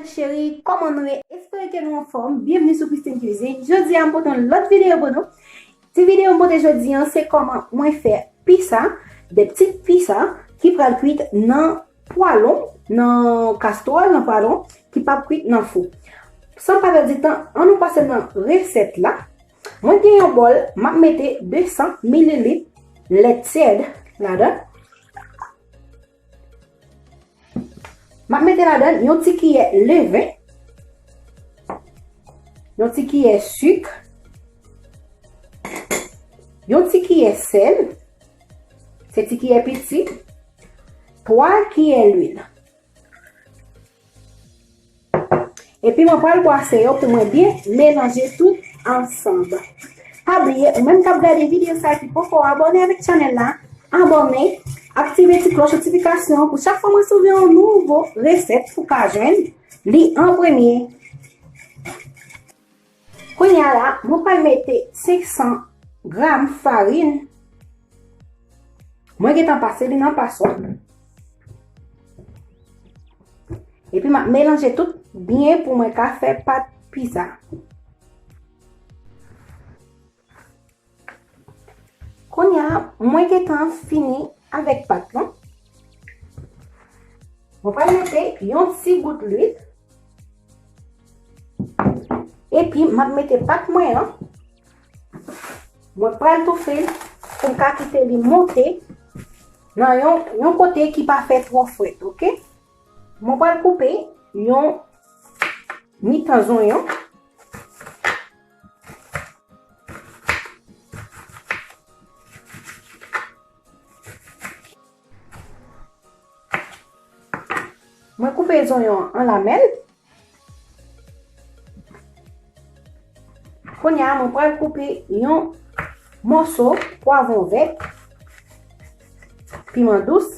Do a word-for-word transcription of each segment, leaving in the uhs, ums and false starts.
Cheri, kòman nou ye? Espere ke nou anfòm. Byenvni sou Christine Cuisine. Jodi a, m pote yon lòt videyo pou nou. Ti videyo m pote jodi a, se kòman mwen fè pizza, de ptit pizza ki pral kwit nan pwalon, nan kastwòl, nan pwalon, ki p ap kwit nan fou. San pa pèdi tan, ann nou pase nan resèt la. Mwen gen yon bòl, m ap mete de san mililit lèt tyèd ladan. M ap mete ladan yon ti kiyè leven, yon ti kiyè sik, yon ti kiyè sèl, se ti kiyè piti, twa kiyè lwil. Epi mwen pral bwase yo pou mwen byen melanje tout ansanm. Pa bliye, ou menm k ap gade videyo sa a ki poko abòne avèk chanèl la, abòne, aktive ti klòch notifikasyon pou chak fwa mwen soulve yon nouvo resèt ou ka jwenn li an premye. Kounye a la, mwen pral mete senk san gram farin. Mwen gentan pase li nan paswa. Epi m ap melanje tout byen pou mwen ka fè pat pizza. Kounye a, mwen gentan fini avèk pat lan. Mwen pral mete yon ti bout lwil. Epi, m ap mete pat mwen an. Mwen pral toufe l pou m ka kite li monte nan yon, yon kote ki pa fè twò frèt, oke? Mwen pral koupe yon mitan zonyon. Mwen koupe zonyon an an lamèl. Kounye a, mwen pral koupe yon mòso pwavwon vèt, piman dous.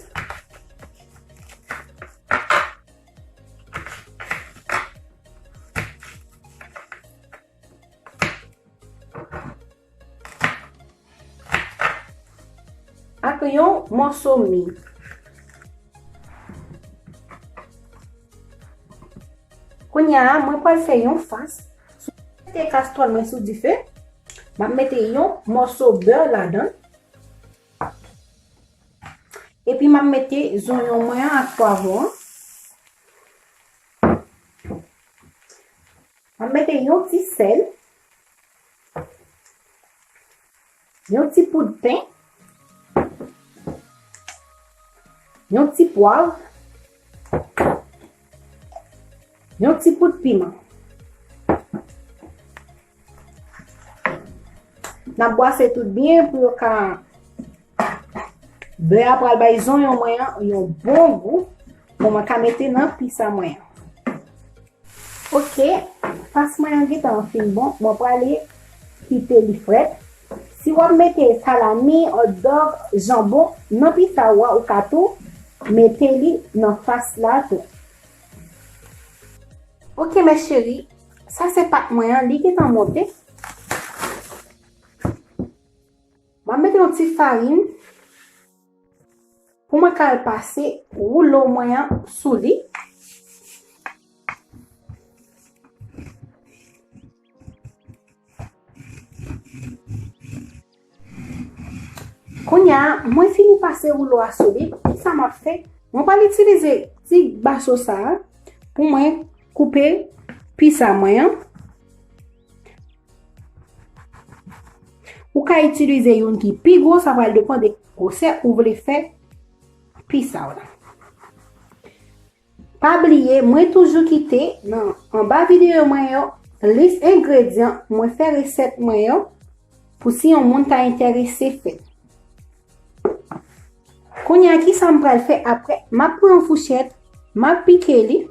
Ak yon mòso mi. Kounye a, mwen pral fè yon fas. Mete kastwòl mwen sou dife. M ap mete yon mòso bè ladan. Epi m ap mete zonyon mwen an ak pwavwon an. M ap mete yon ti sèl, yon ti poud pen, yon ti pwav, yon ti poud piman. N ap bwase tout byen pou yo ka, bè a pral bay zonyon mwen an yon bon gou pou mwen ka mete nan pizza mwen an. Oke, fas mwen an gentan fin bon, mwen prale kite li frèt. Si w ap mete salami, hot dog, janbon nan pizza ou a, ou ka tou mete li nan fas la tou. Oke, mes chéries, sa se pat mwen an, li gentan monte. M ap mete yon ti farin pou mwen ka al pase woulo mwen an sou li. Kounye a, mwen fini pase woulo a sou li. Kisa m ap fè? Mwen pral itilize ti baso sa a pou mwen koupe pizza mwen an. Ou ka itilize youn ki pi gwo, sa pral depann de gwosè ou vle fè pizza w la. Pa bliye, mwen toujou kite nan anba videyo mwen yo lis engredyan mwen fè resèt mwen yo pou si yon moun ta enterese fè. Kounye a, kisa m pral fè apre? M ap pran yon fouchèt, m ap pike li.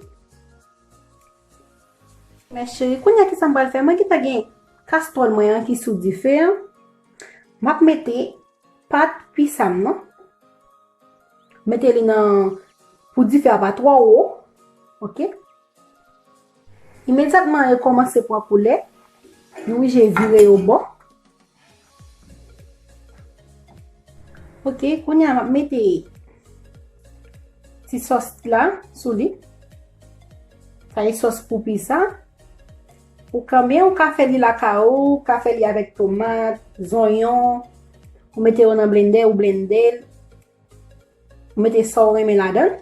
Mes chéries, kounye a kisa m pral fè? Mwen gentan gen kastwòl mwen an ki sou dife an. M ap mete pat pizza m nan. Mete li nan, pou dife a pa twò wo. Oke. Imedyatman yo kòmanse pran koulè, nou oblije vire yo bò. Oke, kounye a m ap mete ti sòs la sou li. Sa e sòs pou pi sa. Ou ka, oubyen ou ka fè li lakay ou, ou ka fè li avèk tomat, zonyon, ou mete yo nan blendè, ou blende l, ou mete sa w renmen ladan l.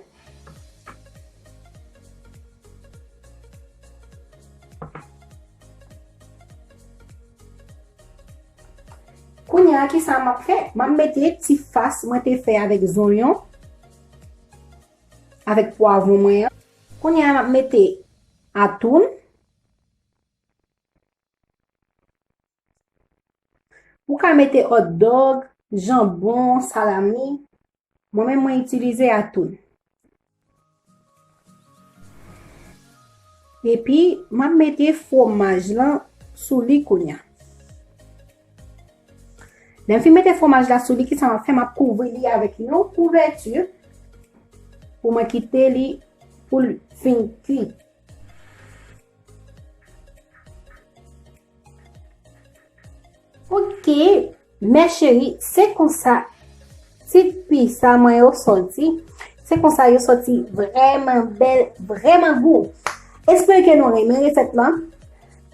Kounye a, kisa m ap fè? M ap mete ti fas mwen te fè avèk zonyon, avèk pwavwon mwen an. Kounye a, m ap mete atoun. Ou ka mete hot dog, janbon, salami. Mwen menm, mwen itilize atoun. Epi, m ap mete fwomaj lan sou li kounye a. Lè m fin mete fwomaj la sou li, kisa m ap fè? M ap kouvri li avèk yon kouvèti pou mwen kite li pou l fin kuit. Ok, mes chéries, se konsa ti pi sa mwen yo sòti. Se konsa yo sòti vrèman bèl, vrèman gou. Espere ke nou renmen resèt lan.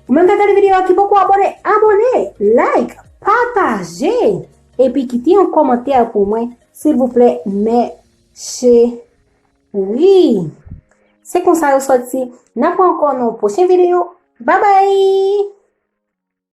Ou menm k ap gade videyo a ki poko abòne, abòne, like, pataje, epi kite yon kòmantè pou mwen, silvouplè, mes chéries. Se konsa yo sòti. N ap wè ankò nan yon pwochen videyo. Babay!